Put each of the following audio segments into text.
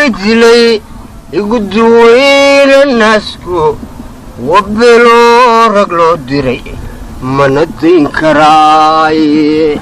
Dilay igu duweyne naasku wabelo rag loo diray mana dayn karaaye.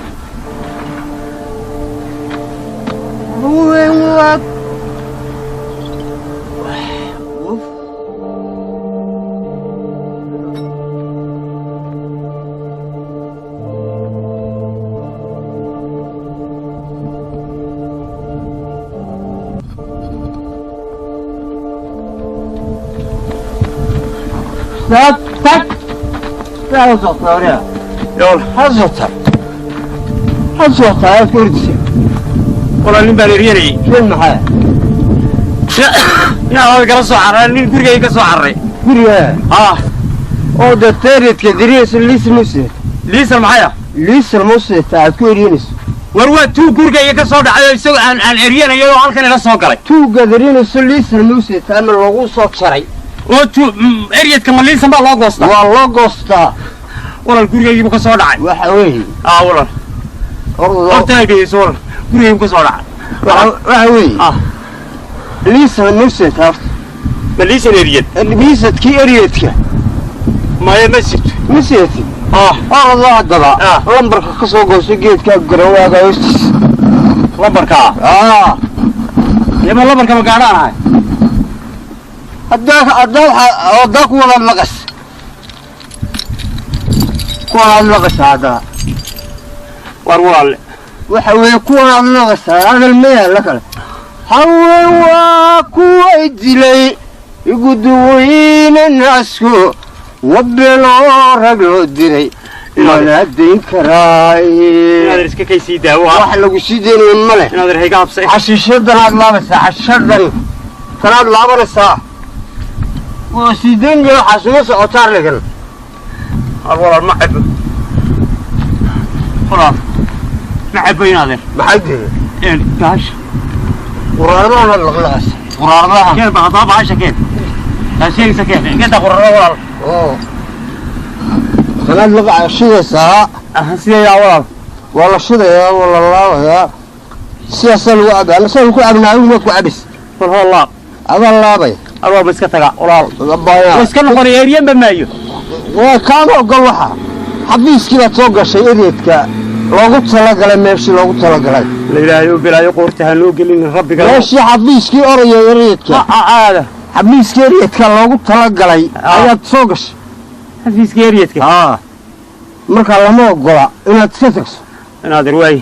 Tag, tag. Maxaad socotaa wariyaa? Yool. Maxaad socotaa? Maxaad socotaa? Aad ku ordisay. Walaal, nin baan eryanayay. Shin maxaa? Inaa kala soo carray, nin gurigayga ka soo carray. Guriga? Ah. Oo de teeridka diriyaysa liisan muse. Liisan maxaya? Liisan muse aad ku eryanayso. War waa tuug gurigayga ka soo dhacay oo isagoo aan eryanayo oo halkan ila soo galay. Tuugga dirinayso liisan muse ama lagu soo jaray. Oo tu eryadka ma liisan baa loo goostaa? Waa loo goostaa. Walaal, gurigaygiibu ka soo dhacay. Waxa weeye. Ah, walaal. Horta ay dhegeyso walaal. Gurigaygu ka soo dhacay. Waxa weeye. Ah. Liisan muse horta. Ma liisan eryad? Liisadkii eryadka. Maya, ma sito. Ma sidatid? Ah. Ordo haddaba. Ah. Lambarka ka soo gooso geedka garawaaga hoostiisa. Lambarka? Ah. Yama lambarka ma gaadhaan ahay? Haddaa ku wada maqas. Kuwanaad maqashaa haddaba. War walaalle. Waxa weeye kuwanaad maqashaa hadal ma yaalla kale. Haween waa kuway dilay igu duweyne naasku wabelo rag loo diray mana dayn karaaye. Inaad iska kay sii daawo. Wax lagu sii deynayo ma leh. Inaad hayga habsay. Xashiishadanaad laabaysaa, xashishadan tanaad laabanaysaa. Waa sii dayn jira waxaa suma socotaa arligan. War walaal, ma cabo. Walaal. Ma cabo inaadeer. Maxay diray? Een bahasha. Quraaradahan laqlaqas. Quraaradahan. Keen ba haddaba bahasha keen. Taa sheegaysa keen. Keenta qurarada walaal. Oo. Tanaad laqa shidaysaa. Sideedaa walaal? Waa la shidayaa, waa la laabayaa. Sidaasaa lagu cabaa. Ama sidaan ku cabnaa adigu maad ku cabays. Bal hoo laab. Adaa laabay. Adoo ma iska tagaa walaal. Labayaa. Waa iska noqonaya, eryanba maayo. Waa kaama ogol waxa. Xafiiskii baad soo gashay eryadka loogu talagalay, meeshii loogu talagalay. La ilaahayo bilaayo qoorta ha noo gelin rabbiga. Meeshii xafiiskii oraya eryadka. Aada. Xafiiskii eryadka loogu talagalay ayaad soo gashay. Xafiiska eryadka. Aa. Marka lama ogola inaad iska tagso. Inaadeer waay.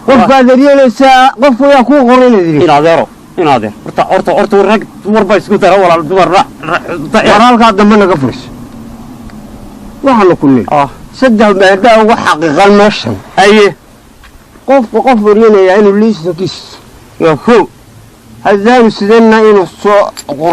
Qofkaad eryanaysaa qofku yaa kuu qoran inaad eri. Inaadeero. Inaadeer. Horta rag dumar baa isku dara walaal, dumar War halkaa dambe naga furiso. Waxaanu ku nidhi. Ah. Saddex meedaa uga xaqiiqan meeshan. Haye. Qofka qof eryanayaa inuu liisankiisa. Waa kow. Haddaanu sidanna inuu soo